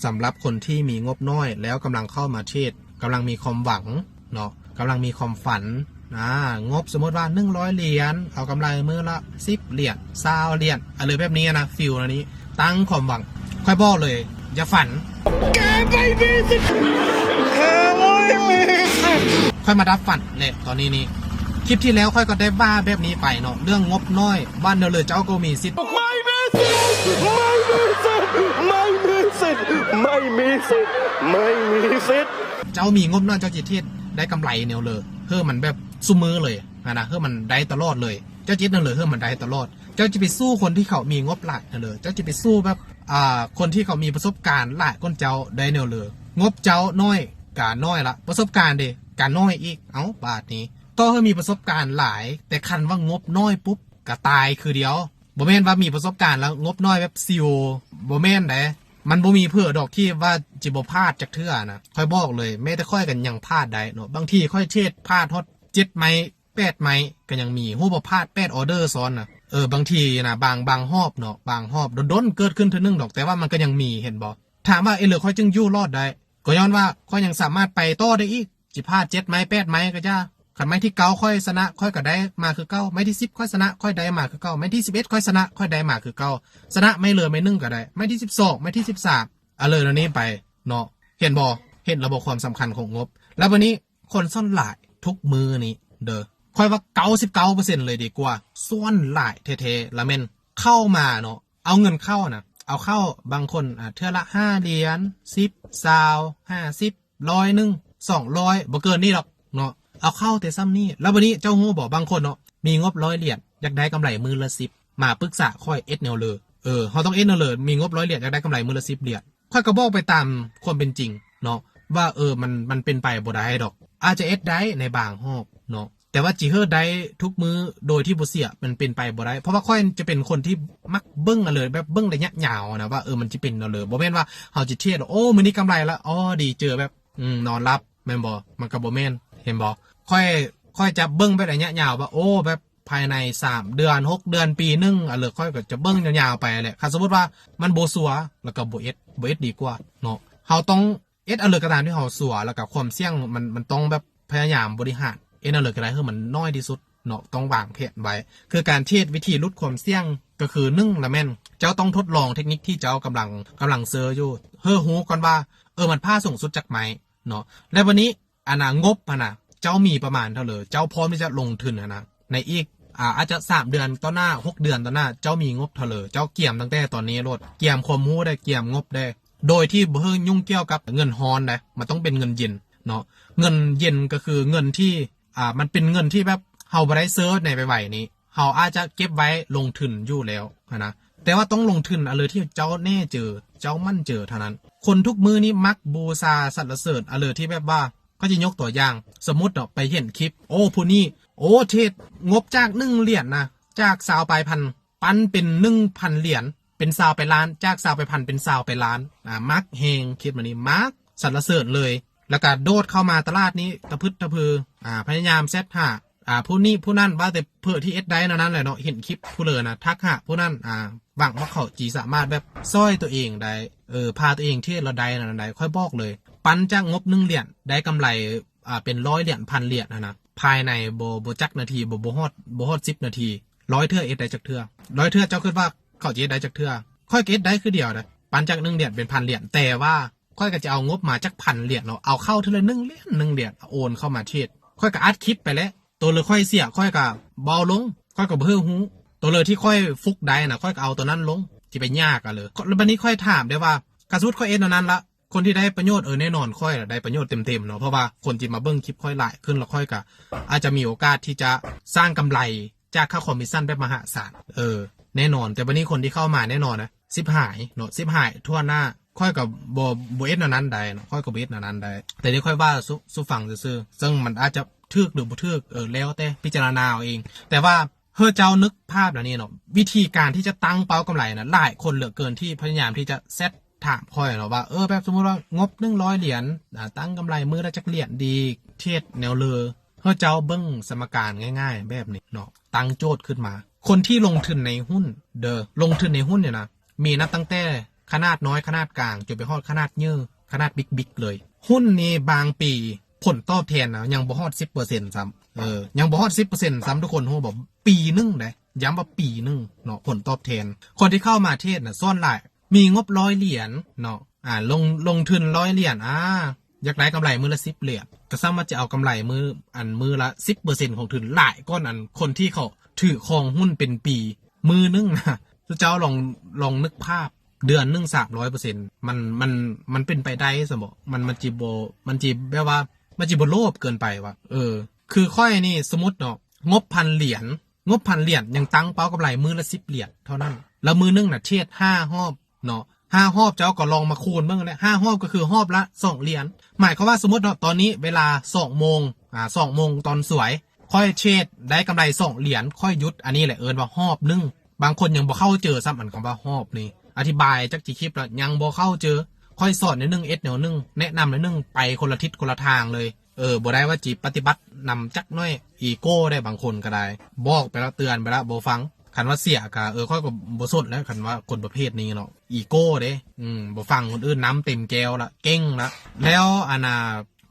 ສຳລັບຄົນທີ່ມີງົບນ້ອຍແລ້ວກຳລັງເຂົ້າມາເທຣດ, ກຳລັງມີຄວາມຫວັງເນາະ, ກຳລັງມີຄວາມຝັນ. ອາ, ງົບສົມມຸດວ່າໜຶ່ງຮ້ອຍຫຼຽນ, ເອົາກຳໄລມື້ລະສິບຫຼຽນ, ຊາວຫຼຽນ, ອາ ຫຼືແບບນີ້ນະ, ຟີລແນວນີ້, ຕັ້ງຄວາມຫວັງ. ຂ້ອຍບອກເລີຍ, ຢ່າຝັນ. ຂ້ອຍມາດັບຝັນແຫຼະຕອນນີ້ນີ້. ຄລິບທີ່ແລ້ວຂ້ອຍກໍໄດ້ວ່າແບບນີ້ໄປເນາະ, ເລື່ອງງົບນ້ອຍ, ວ່າແນວເລີເຈົ້າກໍມີສິດ. My message! My message! My message! My message! My message! ເຈົ້າມີງົບນ້ອຍ, ເຈົ້າຊິເທຣດໄດ້ກຳໄລແນວເລີ, ເຮີມັນແບບຊຸມື້ເລີຍຫັ້ນນະ, ເຮີມັນໄດ້ຕະຫຼອດເລີຍ. ເຈົ້າຊິເຮັດແນວເລີ ເຮີມັນໄດ້ຕະຫຼອດ. ເຈົ້າຊິໄປສູ້ຄົນທີ່ເຂົາມີງົບຫຼາຍແນວເລີ, ເຈົ້າຊິໄປສູ້ແບບ ອ່າ ຄົນທີ່ເຂົາມີປະສົບການຫຼາຍກວ່າເຈົ້າໄດ້ແນວເລີ. ງົບເຈົ້ານ້ອຍກະນ້ອຍລະ, ປະສົບການເດກະນ້ອຍອີກ. ເອົ້າ ບາດນີ້ ຕໍ່ໃຫ້ມີປະສົບການຫຼາຍ, ແຕ່ຄັນວ່າງົບນ້ອຍປຸບ ກະຕາຍຄືດຽວ. ບໍ່ແມ່ນວ່າມີປະສົບການແລ້ວງົບນ້ອຍແບບຊິວ, ບໍ່ແມ່ນໃດ. ມັນບໍ່ມີເຜື່ອດອກທີ່ວ່າຊິບໍ່ພາດຈັກເທື່ອນະ. ຂ້ອຍບອກເລີຍ, ແມ້ແຕ່ຂ້ອຍກໍຍັງພາດໄດ້ເນາະ. ບາງທີຂ້ອຍເທຣດພາດຮອດເຈັດໄມ້ ແປດໄມ້ກໍຍັງມີ. ຮູ້ບໍ່, ພາດແປດອໍເດີຊ້ອນນະ. ເອີ, ບາງທີນະ, ບາງ, ບາງຮອບເນາະ, ບາງຮອບດົນໆເກີດຂຶ້ນເທື່ອໜຶ່ງດອກ, ແຕ່ວ່າມັນກໍຍັງມີ, ເຫັນບໍ່? ຖາມວ່າເອເລີຂ້ອຍຈຶ່ງຢູ່ລອດໄດ້, ກໍຍ້ອນວ່າຂ້ອຍຍັງສາມາດໄປຕໍ່ໄດ້ອີກ. ຊິພາດເຈັດໄມ້ ແປດໄມ້ກໍຢ່າ, ຄັນໄມ້ທີເກົ້າຂ້ອຍຊະນະ, ຂ້ອຍກໍໄດ້ມາຄືເກົ່າ. ໄມ້ທີສິບຂ້ອຍຊະນະ, ຂ້ອຍໄດ້ມາຄືເກົ່າ. ໄມ້ທີສິບເອັດຂ້ອຍຊະນະ, ຂ້ອຍໄດ້ມາຄືເກົ່າ. ຊະນະໄມ້ເລີໄມ້ໜຶ່ງກໍໄດ້, ໄມ້ທີສິບສອງ, ໄມ້ທີສິບສາມ, ອາ ເລີແນວນີ້ໄປເນາະ. ເຫັນບໍ່? ເຫັນລະບໍຄວາມສຳຄັນຂອງງົບ. ແລ້ວບັດນີ້ ຄົນສ່ວນຫຼາຍທຸກມື້ນີ້ເດີ, ຂ້ອຍວ່າເກົ້າສິບເກົ້າເປີເຊັນເລີຍດີກວ່າ, ສ່ວນຫຼາຍແທ້ໆລະແມ່ນເຂົ້າມາເນາະ, ເອົາເງິນເຂົ້ານະ, ເອົາເຂົ້າບາງຄົນ ອາ ເທື່ອລະຫ້າຫຼຽນ, ສິບ, ຊາວ, ຫ້າສິບ, ຮ້ອຍໜຶ່ງ, ສອງຮ້ອຍ, ບໍ່ເກີນນີ້ດອກເນາະ, ເອົາເຂົ້າແຕ່ສ່ຳນີ້. ແລ້ວບັດນີ້ເຈົ້າຮູ້ບໍ່, ບາງຄົນເນາະ ມີງົບຮ້ອຍຫຼຽນ, ຢາກໄດ້ກຳໄລມື້ລະສິບ, ມາປຶກສາຂ້ອຍ, ເຮັດແນວເລີ. ເອີ, ເຮົາຕ້ອງເຮັດແນວເລີ, ມີງົບຮ້ອຍຫຼຽນ, ຢາກໄດ້ກຳໄລມື້ລະສິບຫຼຽນ. ຂ້ອຍກໍບອກໄປຕາມຄວາມເປັນຈິງເນາະ ວ່າ ເອີ ມັນ ມັນເປັນໄປບໍ່ໄດ້ດອກ. ອາດຈະເຮັດໄດ້ໃນບາງຮອບເນາະ, ແຕ່ວ່າຊິເຮັດໄດ້ທຸກມື້ໂດຍທີ່ບໍ່ເສຍ ມັນເປັນໄປບໍ່ໄດ້. ເພາະວ່າຂ້ອຍຈະເປັນຄົນທີ່ມັກເບິ່ງເອົາເລີຍ, ແບບເບິ່ງໄລຍະຍາວນະ ວ່າ ເອີ ມັນຊິເປັນແນວເລີ. ບໍ່ແມ່ນວ່າເຮົາຊິເທຣດ ໂອ້ ມື້ນີ້ກຳໄລລະ ອໍ ດີເຈີ ແບບ ອືມ ນອນຫຼັບ, ແມ່ນບໍ່? ມັນກໍບໍ່ແມ່ນ, ເຫັນບໍ່? ຂ້ອຍ ຂ້ອຍຈະເບິ່ງແບບໄລຍະຍາວ ວ່າ ໂອ້ ແບບ ພາຍໃນສາມເດືອນ, ຫົກເດືອນ, ປີໜຶ່ງ ອາ ເລີ ຂ້ອຍກໍຈະເບິ່ງຍາວໆໄປແຫຼະ. ຄັນສົມມຸດວ່າມັນບໍ່ຊົວ ແລ້ວກໍບໍ່ເຮັດ, ບໍ່ເຮັດດີກວ່າເນາະ. ເຮົາຕ້ອງເຮັດອາ ເລີ ກໍຕາມທີ່ເຮົາຊົວ, ແລ້ວກໍຄວາມສ່ຽງມັນ ມັນຕ້ອງແບບພະຍາຍາມບໍລິຫານ, ເຮັດອາ ເລີ ກໍໄດ້ໃຫ້ມັນນ້ອຍທີ່ສຸດເນາະ, ຕ້ອງວາງແຜນໄວ້. ຄືການເທຣດ ວິທີຫຼຸດຄວາມສ່ຽງ ກໍຄື ໜຶ່ງ ລະແມ່ນເຈົ້າຕ້ອງທົດລອງເທັກນິກທີ່ເຈົ້າກຳລັງ ກຳລັງເຊີຢູ່, ເຮີຮູ້ກ່ອນວ່າ ເອີ ມັນພາດສູງສຸດຈັກໄມ້ເນາະ. ແລ້ວບັດນີ້ ອັນນ່າ ງົບຫັ້ນນະ ເຈົ້າມີປະມານເທົ່າເລີ? ເຈົ້າພ້ອມທີ່ຈະລົງທຶນຫັ້ນນະ ໃນອີກ ອາ ອາດຈະສາມເດືອນຕໍ່ໜ້າ, ຫົກເດືອນຕໍ່ໜ້າ, ເຈົ້າມີງົບເທົ່າເລີ? ເຈົ້າກຽມຕັ້ງແຕ່ຕອນນີ້ໂລດ, ກຽມຄວາມຮູ້ໄດ້, ກຽມງົບໄດ້, ໂດຍທີ່ບໍ່ເຮີ້ງຫຍຸ້ງກ່ຽວກັບເງິນຮ້ອນໃດ, ມັນຕ້ອງເປັນເງິນເຢັນເນາະ. ເງິນເຢັນກໍຄືເງິນທີ່ ອາ ມັນເປັນເງິນທີ່ແບບເຮົາບໍ່ໄດ້ເຊີໃນໄວໆນີ້, ເຮົາອາດຈະເກັບໄວ້ລົງທຶນຢູ່ແລ້ວຫັ້ນນະ, ແຕ່ວ່າຕ້ອງລົງທຶນອາ ເລີ ທີ່ເຈົ້າແນ່ເຈີ, ເຈົ້າໝັ້ນເຈີເທົ່ານັ້ນ. ຄົນທຸກມື້ນີ້ມັກບູຊາສັນລະເສີນອາ ເລີ ທີ່ແບບວ່າ ຂ້ອຍຈະຍົກຕົວຢ່າງ, ສົມມຸດເນາະ, ໄປເຫັນຄລິບ ໂອ້ ຜູ້ນີ້ ໂອ້ ເທຣດງົບຈາກໜຶ່ງຫຼຽນນະ, ຈາກຊາວປາຍພັນ ປັນເປັນໜຶ່ງພັນຫຼຽນ, ເປັນຊາວປາຍລ້ານ, ຈາກຊາວປາຍພັນເປັນຊາວປາຍລ້ານ, ອາ ມັກແຮງ, ຄລິບອັນນີ້ມັກ ສັນລະເສີນເລີຍ. ແລ້ວກະໂດດເຂົ້າມາຕະຫຼາດນີ້ ຕະພຶດຕະພື, ອາ ພະຍາຍາມແຊັດຫາ ອາ ຜູ້ນີ້ຜູ້ນັ້ນ, ວ່າແຕ່ເພື່ອທີ່ເຮັດໄດ້ແນວນັ້ນແຫຼະເນາະ. ເຫັນຄລິບຜູ້ເລີນະ ທັກຫາຜູ້ນັ້ນ, ອາ ຫວັງວ່າເຂົາຊິສາມາດແບບຊ່ອຍຕົວເອງໄດ້, ເອີ ພາຕົວເອງເທຣດແລ້ວໄດ້ແນວນັ້ນໄດ້. ຂ້ອຍບອກເລີຍ, ປັນຈາກງົບໜຶ່ງຫຼຽນ ໄດ້ກຳໄລ ອາ ເປັນຮ້ອຍຫຼຽນ, ພັນຫຼຽນຫັ້ນນະ, ພາຍໃນບໍ່ ບໍ່ຈັກນາທີ, ບໍ່ ບໍ່ຮອດ ບໍ່ຮອດສິບນາທີ. ຮ້ອຍເທື່ອເຮັດໄດ້ຈັກເທື່ອ? ຮ້ອຍເທື່ອເຈົ້າຄິດວ່າເຂົາຈະເຮັດໄດ້ຈັກເທື່ອ? ຂ້ອຍກໍເຮັດໄດ້ຄືດຽວນະ, ປັນຈາກໜຶ່ງຫຼຽນເປັນພັນຫຼຽນ, ແຕ່ວ່າ ຂ້ອຍກໍຈະເອົາງົບມາຈັກພັນຫຼຽນເນາະ, ເອົາເຂົ້າເທື່ອລະໜຶ່ງຫຼຽນ ໜຶ່ງຫຼຽນ ໂອນເຂົ້າມາເທຣດ. ຂ້ອຍກໍອັດຄລິບໄປແຫຼະ, ໂຕເລີຂ້ອຍເສຍ ຂ້ອຍກໍເວົ້າລົງ, ຂ້ອຍກໍບໍ່ເຮີ້ຮູ້. ໂຕເລີທີ່ຂ້ອຍຟຸກໄດ້ນະ, ຂ້ອຍກໍເອົາໂຕນັ້ນລົງ, ຊິໄປຍາກອາ ເລີ. ແລ້ວບັດນີ້ຂ້ອຍຖາມໄດ້ວ່າ ກະສົມມຸດຂ້ອຍເຮັດແນວນັ້ນລະ ຄົນທີ່ໄດ້ປະໂຫຍດ, ເອີ ແນ່ນອນຂ້ອຍລະໄດ້ປະໂຫຍດເຕັມໆເນາະ, ເພາະວ່າຄົນທີ່ມາເບິ່ງຄລິບຂ້ອຍຫຼາຍຂຶ້ນ ແລ້ວຂ້ອຍກໍອາດຈະມີໂອກາດທີ່ຈະສ້າງກຳໄລ ຈາກຄ່າຄອມມິດຊັນແບບມະຫາສານ, ເອີ ແນ່ນອນ. ແຕ່ບັດນີ້ຄົນທີ່ເຂົ້າມາແນ່ນອນນະ ຊິບຫາຍເນາະ, ສິບຫາຍຖ້ວນໜ້າ. ຂ້ອຍກໍບໍ່ ບໍ່ເຮັດແນວນັ້ນໄດ໋ເນາະ, ຂ້ອຍກໍບໍ່ເຮັດແນວນັ້ນໄດ໋. ແຕ່ທີ່ຂ້ອຍເວົ້າສູ່ ສູ່ຟັງຊື່ໆ, ເຊິ່ງມັນອາດຈະຖືກຫຼືບໍ່ຖືກ, ເອີ ແລ້ວແຕ່ພິຈາລະນາເອົາເອງ. ແຕ່ວ່າເຮີ້ເຈົ້ານຶກພາບແນວນີ້ເນາະ, ວິທີການທີ່ຈະຕັ້ງເປົ້າກຳໄລນະ, ຫຼາຍຄົນເຫຼືອເກີນທີ່ພະຍາຍາມທີ່ຈະແຊັດຖາມຂ້ອຍເນາະວ່າ ເອີ ແບບສົມມຸດວ່າງົບໜຶ່ງຮ້ອຍຫຼຽນ, ອາ ຕັ້ງກຳໄລມື້ລະຈັກຫຼຽນດີ, ເທຣດແນວເລີ. ເຮົາເຈົ້າເບິ່ງສະມະການງ່າຍໆແບບນີ້ເນາະ, ຕັ້ງໂຈດຂຶ້ນມາ. ຄົນທີ່ລົງທຶນໃນຫຸ້ນເດີ, ລົງທຶນໃນຫຸ້ນນີ້ນະ ມີນັບຕັ້ງແຕ່ ຂະໜາດນ້ອຍ ຂະໜາດກາງ ຈົນໄປຮອດຂະໜາດເຍີ ຂະໜາດບິກໆເລີຍ. ຫຸ້ນນີ້ບາງປີຜົນຕອບແທນນະ ຍັງບໍ່ຮອດສິບເປີເຊັນຊ້ຳ. ເອີ ຍັງບໍ່ຮອດສິບເປີເຊັນຊ້ຳ ທຸກຄົນຮູ້ບໍ່? ປີໜຶ່ງເດ້ ຢ້ຳວ່າປີໜຶ່ງເນາະ ຜົນຕອບແທນ. ຄົນທີ່ເຂົ້າມາເທຣດນະ ສ່ວນຫຼາຍມີງົບຮ້ອຍຫຼຽນເນາະ ອາ ລົງ ລົງທຶນຮ້ອຍຫຼຽນ ອາ ຢາກໄດ້ກຳໄລມື້ລະສິບຫຼຽນ ກໍສາມາດຈະເອົາກຳໄລມື້ ອັນ ມື້ລະສິບເປີເຊັນຂອງທຶນ ຫຼາຍກ່ອນ ອັນ ຄົນທີ່ເຂົາຖືຄອງຫຸ້ນເປັນປີ ມື້ໜຶ່ງນະ. ເຈົ້າລອງ ລອງນຶກພາບ ເດືອນໜຶ່ງສາມຮ້ອຍເປີເຊັນ ມັນ ມັນ ມັນເປັນໄປໄດ້ຊັ້ນບໍ? ມັນ ມັນຊິບໍ່ ມັນຊິແບບວ່າ ມັນຊິບໍ່ໂລບເກີນໄປວະ? ເອີ ຄືຂ້ອຍນີ້ ສົມມຸດເນາະ ງົບພັນຫຼຽນ ງົບພັນຫຼຽນ ຍັງຕັ້ງເປົ້າກຳໄລມື້ລະສິບຫຼຽນເທົ່ານັ້ນ ແລ້ວມື້ໜຶ່ງນະເທຣດຫ້າຮອບເນາະ ຫ້າຮອບ ເຈົ້າກໍລອງມາຄູນເບິ່ງແຫຼະ ຫ້າຮອບກໍຄືຮອບລະສອງຫຼຽນ. ໝາຍຄວາມວ່າ ສົມມຸດເນາະ ຕອນນີ້ເວລາສອງໂມງ ອາ ສອງໂມງຕອນສວຍ ຂ້ອຍເທຣດໄດ້ກຳໄລສອງຫຼຽນ ຂ້ອຍຢຸດ. ອັນນີ້ແຫຼະເອີ້ນວ່າຮອບໜຶ່ງ. ບາງຄົນຍັງບໍ່ເຂົ້າໃຈຊ້ຳ ອັນຄຳວ່າຮອບນີ້ ອະທິບາຍຈັກຊິຄລິບລະ ຍັງບໍ່ເຂົ້າໃຈ. ຂ້ອຍສອນແນວໜຶ່ງ ເຮັດແນວໜຶ່ງ ແນະນຳແນວໜຶ່ງ ໄປຄົນລະທິດຄົນລະທາງເລີຍ. ເອີ ບໍ່ໄດ້ວ່າຈິປະຕິບັດນຳຈັກໜ້ອຍ ອີໂກ້ໄດ້ ບາງຄົນກໍໄດ້ ບອກໄປແລ້ວ ເຕືອນໄປແລ້ວ ບໍ່ຟັງ. ຄັນວ່າເສຍກໍ ເອີ ຂ້ອຍກໍບໍ່ສົນແລ້ວ ຄັນວ່າຄົນປະເພດນີ້ເນາະ ອີໂກ້ເດ້ ອືມ ບໍ່ຟັງຄົນອື່ນນຳ ເຕັມແກ້ວລະ ເກັ່ງລະ. ແລ້ວອັນນ່າ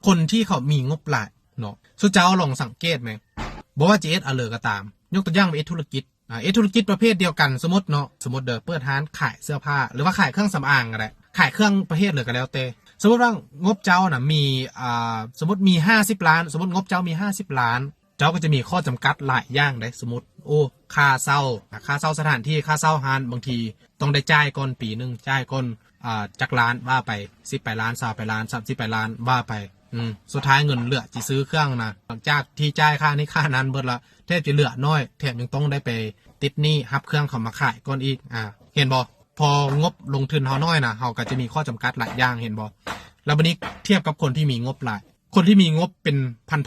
ຄົນທີ່ເຂົາມີງົບຫຼາຍເນາະ ຊຸເຈົ້າລອງສັງເກດແມ ບໍ່ວ່າຈະເຮັດອະເລີກໍຕາມ ຍົກຕົວຢ່າງວ່າເຮັດທຸລະກິດ ອາ ເຮັດທຸລະກິດປະເພດດຽວກັນ ສົມມຸດເນາະ ສົມມຸດເດີ ເປີດຮ້ານຂາຍເສື້ອຜ້າ ຫຼືວ່າຂາຍເຄື່ອງສຳອາງກໍໄດ້ ຂາຍເຄື່ອງປະເພດເລີຍກໍແລ້ວແຕ່. ສົມມຸດວ່າງົບເຈົ້ານະມີ ອາ ສົມມຸດມີຫ້າສິບລ້ານ ສົມມຸດງົບເຈົ້າມີຫ້າສິບລ້ານ ເຈົ້າກໍຈະມີຂໍ້ຈຳກັດຫຼາຍຢ່າງເດ້. ສົມມຸດ ໂອ້ ຄ່າເຊົ່າ ອາ ຄ່າເຊົ່າສະຖານທີ່ ຄ່າເຊົ່າຮ້ານ ບາງທີຕ້ອງໄດ້ຈ່າຍກ່ອນປີໜຶ່ງ ຈ່າຍກ່ອນ ອາ ຈັກລ້ານວ່າໄປ ສິບປາຍລ້ານ ຊາວປາຍລ້ານ ສາມສິບປາຍລ້ານວ່າໄປ. ອືມ ສຸດທ້າຍເງິນເຫຼືອຊິຊື້ເຄື່ອງນະ ຫຼັງຈາກທີ່ຈ່າຍຄ່ານີ້ຄ່ານັ້ນເບິດລະ ແທບຈະເຫຼືອໜ້ອຍ ແຖມຍັງຕ້ອງໄດ້ໄປຕິດໜີ້ ຮັບເຄື່ອງເຂົາມາຂາຍກ່ອນອີກ. ອາ ເຫັນບໍ່? ພໍງົບລົງທຶນເຮົາໜ້ອຍນະ ເຮົາກໍຈະມີຂໍ້ຈຳກັດຫຼາຍຢ່າງ ເຫັນບໍ່? ແລ້ວບັດນີ້ທຽບກັບຄົນທີ່ມີງົບຫຼາຍ ຄົນທີ່ມີງົບເປັນ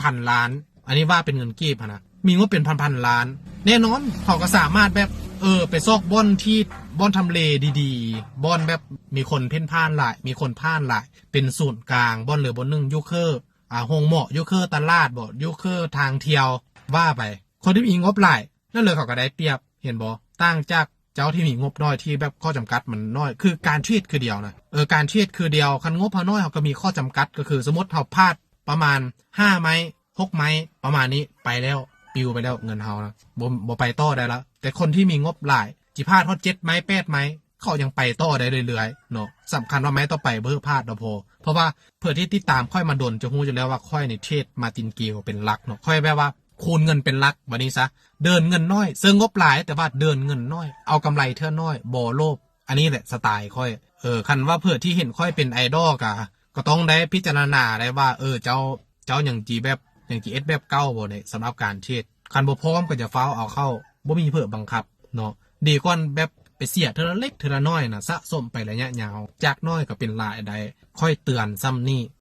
ພັນໆລ້ານ ອັນນີ້ວ່າເປັນເງິນກີບຫັ້ນນະ ມີງົບເປັນພັນໆລ້ານ ແນ່ນອນເຂົາກໍສາມາດແບບ ເອີ ໄປຊອກບ່ອນທີ່ ບ່ອນທຳເລດີໆ ບ່ອນແບບມີຄົນເພນຜ່ານຫຼາຍ ມີຄົນຜ່ານຫຼາຍ ເປັນສູນກາງ ບ່ອນໃດບ່ອນໜຶ່ງ ຢູ່ເຄີ ອາ ໂຮງໝໍ ຢູ່ເຄີຕະຫຼາດບໍ ຢູ່ເຄີທາງທ່ຽວ ວ່າໄປ. ຄົນທີ່ມີງົບຫຼາຍ ນັ້ນເລີຍເຂົາກໍໄດ້ປຽບ ເຫັນບໍ່? ຕ່າງຈາກເຈົ້າທີ່ມີງົບໜ້ອຍ ທີ່ແບບຂໍ້ຈຳກັດມັນໜ້ອຍ ຄືການເທຣດຄືດຽວນະ ເອີ ການເທຣດຄືດຽວ. ຄັນງົບເຮົາໜ້ອຍ ເຮົາກໍມີຂໍ້ຈຳກັດ ກໍຄືສົມມຸດເຮົາພາດປະມານຫ້າໄມ້ ຫົກໄມ້ ປະມານນີ້ ໄປແລ້ວ ປິວໄປແລ້ວເງິນເຮົານະ ບໍ່ ບໍ່ໄປຕໍ່ໄດ້ລະ. ແຕ່ຄົນທີ່ມີງົບຫຼາຍ ຊິພາດຮອດເຈັດໄມ້ ແປດໄມ້ ເຂົາຍັງໄປຕໍ່ໄດ້ເລື້ອຍໆເນາະ. ສຳຄັນວ່າໄມ້ຕໍ່ໄປບໍ່ໃຫ້ພາດກໍພໍ ເພາະວ່າເຜື່ອທີ່ຕິດຕາມຂ້ອຍມາດົນຈະຮູ້ຢູ່ແລ້ວວ່າຂ້ອຍນີ້ເທຣດມາຕິນເກວເປັນຫຼັກເນາະ ຂ້ອຍແບບວ່າ ຄູນເງິນເປັນຫຼັກ ບາດນີ້ຊະ ເດີນເງິນໜ້ອຍ ເຊິ່ງງົບຫຼາຍ ແຕ່ວ່າເດີນເງິນໜ້ອຍ ເອົາກຳໄລເທື່ອໜ້ອຍ ບໍ່ໂລບ. ອັນນີ້ແຫຼະສະໄຕຂ້ອຍ. ເອີ ຄັນວ່າເຜື່ອທີ່ເຫັນຂ້ອຍເປັນໄອດອລ ກະ ກໍຕ້ອງໄດ້ພິຈາລະນາໄດ້ວ່າ ເອີ ເຈົ້າ ເຈົ້າຍັງຊິແບບ ຍັງຊິເຮັດແບບເກົ່າບໍ່ນີ້ ສຳລັບການເທຣດ. ຄັນບໍ່ພ້ອມກໍຢ່າຟ້າວເອາເຂົ້າ ບໍ່ມີເຜື່ອບັງຄັບເນາະ ດີກວ່າແບບໄປເສຍເທື່ອລະເລັກເທື່ອລະນ້ອຍນະ ສະສົມໄປໄລຍະຍາວ ຈາກໜ້ອຍກໍເປັນຫຼາຍໄດ້. ຂ້ອຍເຕືອນຊ່ຳນີ້